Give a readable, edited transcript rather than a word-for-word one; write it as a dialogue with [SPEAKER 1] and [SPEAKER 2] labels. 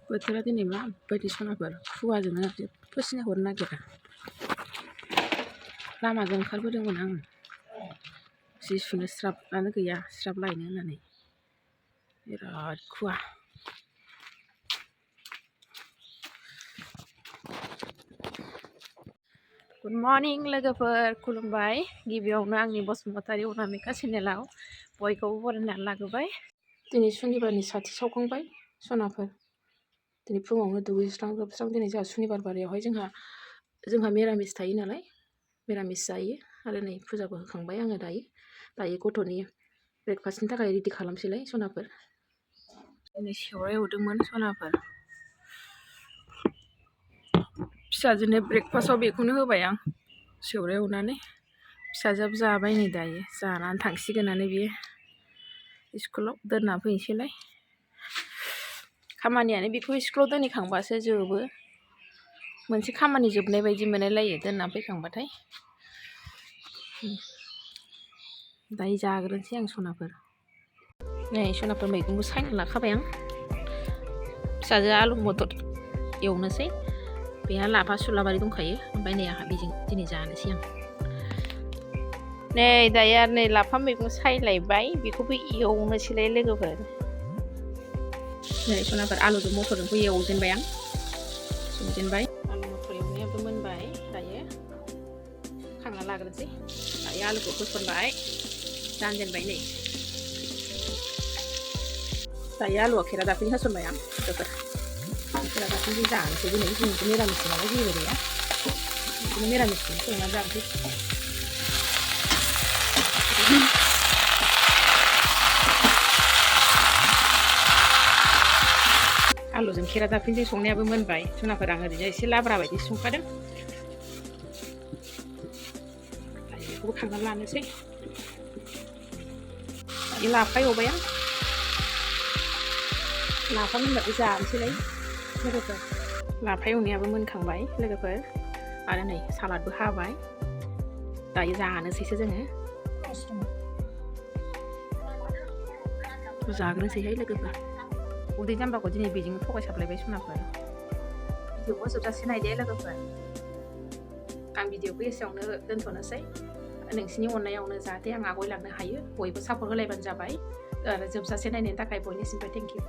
[SPEAKER 1] बोथोरा दिनै माबायदि सनाफोर खुवाजोंनो फोसिनो हरनो नागिरा। लामाजों ओंखारबोदोंमोन आङो जि सुनो स्राबानो गैया स्राब लायनो होननानै बिराद खुवा। गुड मर्निं लोगोफोर, खुलुमबाय। गिबियावनो आंनि बसुमतारी अनामिका चेनेलाव बयखौबो बरायनानै लाग्रोबाय। दिनै सुनिबारनि साथि सावखांबाय सनाफोर। दिनै फुङावनो दुगैस्रां लोबस्रां दिनै जोंहा सुनिबार बारायावहाय जोंहा मिरामिस थायो नालाय मिरामिस जायो आरो नै फुजाबो होखांबाय आङो दायो गथ'नि ब्रेकफास्टनि थाखाय रेडि खालामसैलाय सनाफोर। दिनै सेवराइ एवदोंमोन सनाफोर। फिसाजोनो ब्रेकफास्टआव बेखौनो होबाय आं सेवराइ एवनानै। फिसाजोआबो जाबाय नै दायो जानानै थांसिगोनानो बियो स्कुलाव दोनना फैनोसैलाय। खामानियानो बेखौ स्कुलाव दोनहैखांबासो जोबो। मोनसे खामानि जोबनाय बायदि मोनलायलायो दोनना फैखांबाथाय। दायो जाग्रोनोसै आं सनाफोर। नै सनाफोर मैगंबो सायना लाखाबाय आं। फिसाजो आलु मटर एवनोसै। बेहा लाफा सुलाबारि दंखायो ओमफ्राय नै आंहा बेजों दिनै जानोसै आं। नै दायो आरो नै लाफा मैगं सायलायबाय बेखौबो एवनोसैलाय लोगोफोर। नै सनाफोर आलुजों मटरजोंखौ एवजेनबाय आं संजेनबाय। आलु मटर एवनायाबो मोनबाय दायो खांना लाग्रोनोसै। दायो आलुखौ होसनबाय जानजेनबाय नै। दायो आलुआ खेरादाफिनि होसनबाय आं लोगोफोर। खेरादाफिनि जानोसै दिनै जोंनिथ' मिरामिस नालाय जेबो गैया। बिदिनो मिरामिसखौनो संनानै जानोसै। आलुजों खेरादाफिनिजों संनायाबो मोनबाय सनाफोर। आं ओरैनो एसे लाब्रा बायदि संखादों। दायो बेखौबो खांना लानोसै। दायो लाफा एवबाय आं। लाफा मोनबाथाय जानोसैलाय लोगोफोर। लाफा एवनायाबो मोनखांबाय लोगोफोर आरो नै सालादबो हाबाय। दायो जानोसैसो जोङो। जाग्रोनोसैहाय लोगोफोर। उदै जाम्बाखौ दिनै बेजोंनो थगायसाबलायबाय सनाफोर। भिडिअखौ जोबजासे नायदे लोगोफोर। आं भिडिअखौ एसेयावनो दोनथ'नोसै। नोंसिनि अननायावनो जाहाथे आं आवगायलांनो हायो बयबो सापर्ट होलायबानो जाबाय। आरो जोबजासे नायनायनि थाखाय बयनिसिमबो थेंक इउ।